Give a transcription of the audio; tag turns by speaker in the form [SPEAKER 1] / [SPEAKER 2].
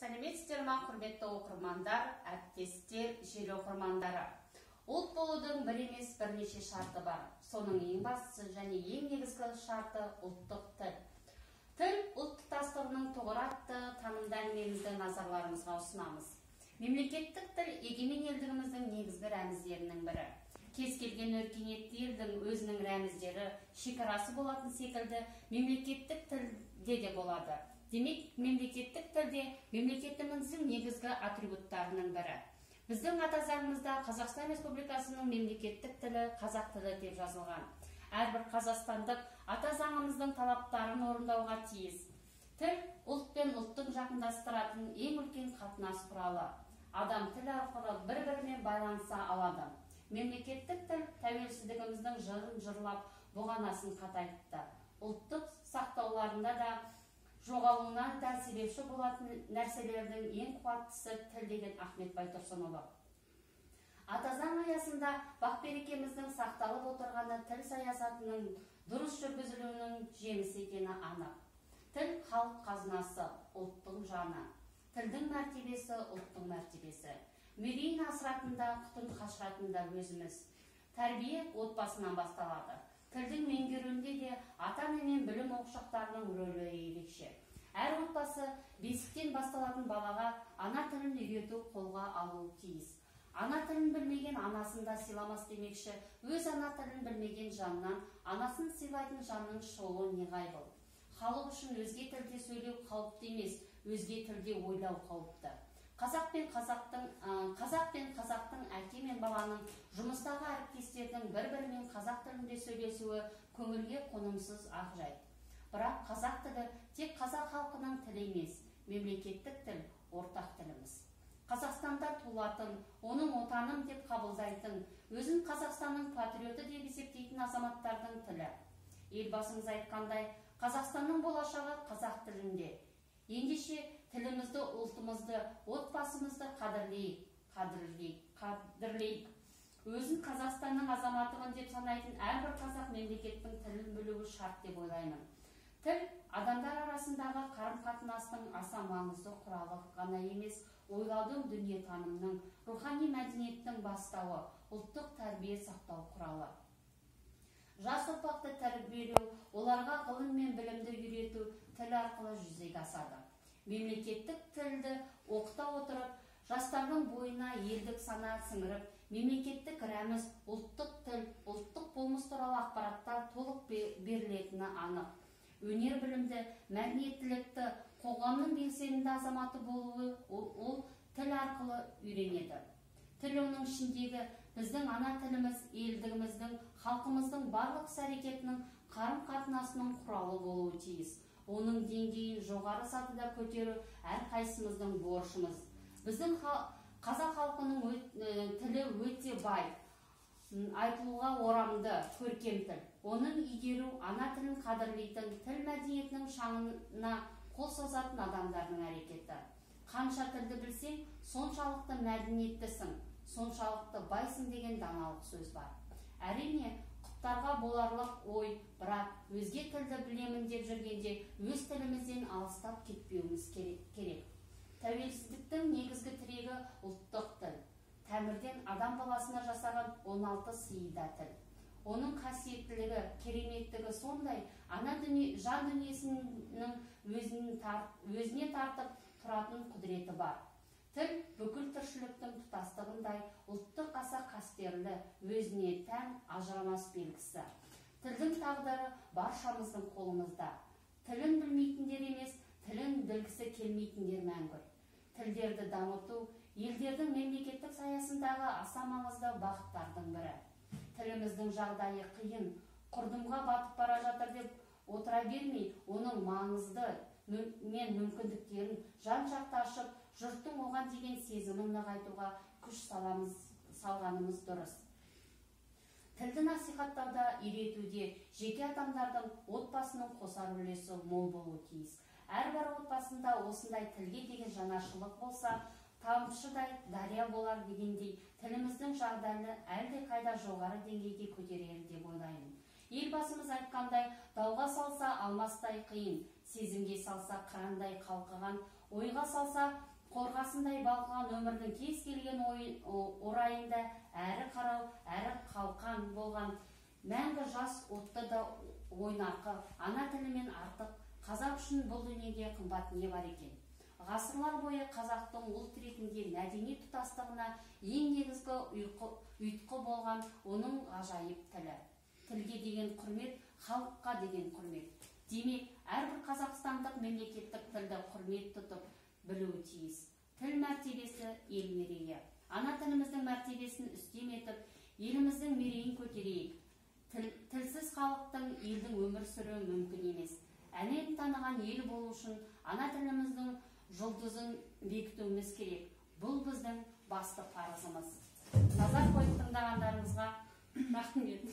[SPEAKER 1] Сәлеметсіздер ма, құрметті оқырмандар, әріптестер, желі оқырмандары. Ұлт болудың бір емес бірнеше шарты бар. Соның ең бастысы және ең негізгі шарты ұлттық тіл. Тіл ұлт тұтастығының тұғыры атты танымды әңгімемізді назарларыңызға ұсынамыз. Мемлекеттік тіл егемен елдігіміздің негізгі рәміздерінің бірі. Кез келген өркениетті елдің өзінің рәміздері, шекарасы болатын секілді мемлекеттік тілде де болады. Демек, мемлекеттік тілде мемлекетіміздің негізгі атрибуттарының бірі. Біздің ата заңымызда Қазақстан Республикасының мемлекеттік тілі қазақ тілі деп жазылған. Әрбір қазақстандық ата заңымыздың талаптарын орындауға тиіс. Тіл ұлт пен ұлттың жақындастыратын ең үлкен қатынас құралы. Адам тіл арқылы бір-бірімен байланыса алады. Мемлекеттік тіл тәуелсіздігіміздің жырын жырлап, бұғанасын қатайтты. Ұлттық сақтауларында да жоғалуына да себепші болатын нәрселердің ең қуаттысы тіл деген Ахмет Байтұрсынұлы. Ата заң аясында бақ-берекеміздің сақталып отырғаны тіл саясатының дұрыс жүргізілуінің жемісі екені анық. Тіл халық қазынасы, ұлттың жаны. Тілдің мәртебесі ұлттың мәртебесі. Мерейін асыратын да, құтын қашыратын да өзіміз. Тәрбие отбасынан басталады. Тілдің меңгеруінде де ата-ана мен білім ошақтарының рөлі ерекше. Әр отбасы бесіктен басталатын балаға ана тілін үйрету қолға алуы тиіс. Ана тілін білмеген анасын да сыйламас демекші, өз ана тілін білмеген жаннан анасын сыйлайтын жанның шығуы неғайбыл. Халық үшін өзге тілде сөйлеу қауіпті емес, өзге тілде ойлау қауіпті. Қазақ пен қазақтың әке мен баланың, жұмыстағы әріптестердің бір-бірімен қазақ тілінде сөйлесуі көңілге қонымсыз ақ жайт. Бірақ қазақ тілі тек қазақ халқының тілі емес, мемлекеттік тіл, ортақ тіліміз. Қазақстанда туылатын, оның отаным деп қабылдайтын, өзін Қазақстанның патриоты деп есептейтін азаматтардың тілі. Елбасымыз айтқандай, Қазақстанның болашағы қазақ тілінде. Ендеше тілімізді, ұлтымызды, отбасымызды қадірлейік, қадірлейік, қадірлейік. Өзін Қазақстанның азаматымын деп санайтын әрбір қазақ мемлекеттің тілін білуі шарт деп ойлаймын. Тіл адамдар арасындағы қарым-қатынастың аса маңызды құралы ғана емес, ойлаудың, дүниетанымның, рухани мәдениеттің бастауы, ұлттық тәрбие сақтау құралы. Жас ұрпақты тәрбиелеу, оларға ғылым мен білімді үйрету тіл арқылы жүзеге асады. Мемлекеттік тілді оқыта отырып, жастардың бойына елдік сана сіңіріп, мемлекеттік рәміз, ұлттық тіл, ұлттық болмыс туралы ақпараттар толық берілетіні анық. Өнер білімді, мәдениеттілікті, қоғамның белсенді азаматы болуы ол тіл арқылы үйренеді. Тіл оның ішіндегі біздің ана тіліміз, елдігіміздің, халқымыздың барлық іс-әрекетінің, қарым-қатынасының құралы болуы тиіс. Оның деңгейін жоғары сатыда көтеру әрқайсымыздың борышымыз. Біздің қазақ халқының тілі өте бай, айтылуға орамды, көркем тіл. Оның игеру ана тілін қадірлейтін, тіл мәдениетінің шаңына қол созатын адамдардың әрекеті. Қанша тілді білсең, соншалықты мәдениеттісің, соншалықты байсың деген даналық сөз бар. Әрине, құптарға боларлық ой, бірақ өзге тілді білемін деп жүргенде өз тілімізден алыстап кетпеуіміз керек. Тәуелсіздіктің негізгі тірегі ұлттық тіл. Тәңірден адам баласына жасаған 16 сыйы да тіл. Оның қасиеттілігі, кереметтігі сондай, ана дүние, жан дүниесінің өзіне тартып тұратын құдіреті бар. Тіл бүкіл тіршіліктің тұтастығындай ұлттық аса қастерлі, өзіне тән ажырамас белгісі. Тілдің тағдыры баршамыздың қолымызда. Тілін білмейтіндер емес, тілін білгісі келмейтіндер мәңгүрт. Тілдерді дамыту елдердің мемлекеттік саясындағы аса маңызды бағыттардың бірі. Тіліміздің жағдайы қиын, құрдымға батып бара жатыр деп отыра бермей, оның маңызды мен мүмкіндіктерін жан-жақты ашып, жұрттың оған деген сезімін нығайтуға күш салғанымыз дұрыс. Тілді насихаттауда, үйретуде жеке адамдардың, отбасының қосар үлесі мол болуы тиіс. Әрбір отбасында осындай тілге деген жанашырлық болса, тамшыдай дария болар дегендей, тіліміздің жағдайы әлдеқайда жоғары деңгейге көтерер деп ойлаймын. Елбасымыз айтқандай, дауға салса алмастай қиын, Сезімге салса қырандай қалқыған, ойға салса қорғасындай балқыған, өмірдің кез келген орайында әрі қарау, әрі қалқан болған мәңгі жас, отты да ойнақы ана тілімен артық қазақ үшін бұл дүниеде қымбат не бар екен? Ғасырлар бойы қазақтың ұлт ретінде мәдени тұтастығына ең негізгі ұйытқы болған оның ғажайып тілі. Тілге деген құрмет — халыққа деген құрмет. Демек, әрбір қазақстандық мемлекеттік тілді құрмет тұтып білуі тиіс. Тіл мәртебесі — ел мерейі. Ана тіліміздің мәртебесін үстем етіп, еліміздің мерейін көтерейік. Тілсіз халықтың, елдің өмір сүруі мүмкін емес. Әлем таныған ел болу үшін ана тіліміздің жұлдызын бекітуіміз керек. Бұл біздің басты парызымыз. Назар қойып тыңдағандарыңызға рахмет.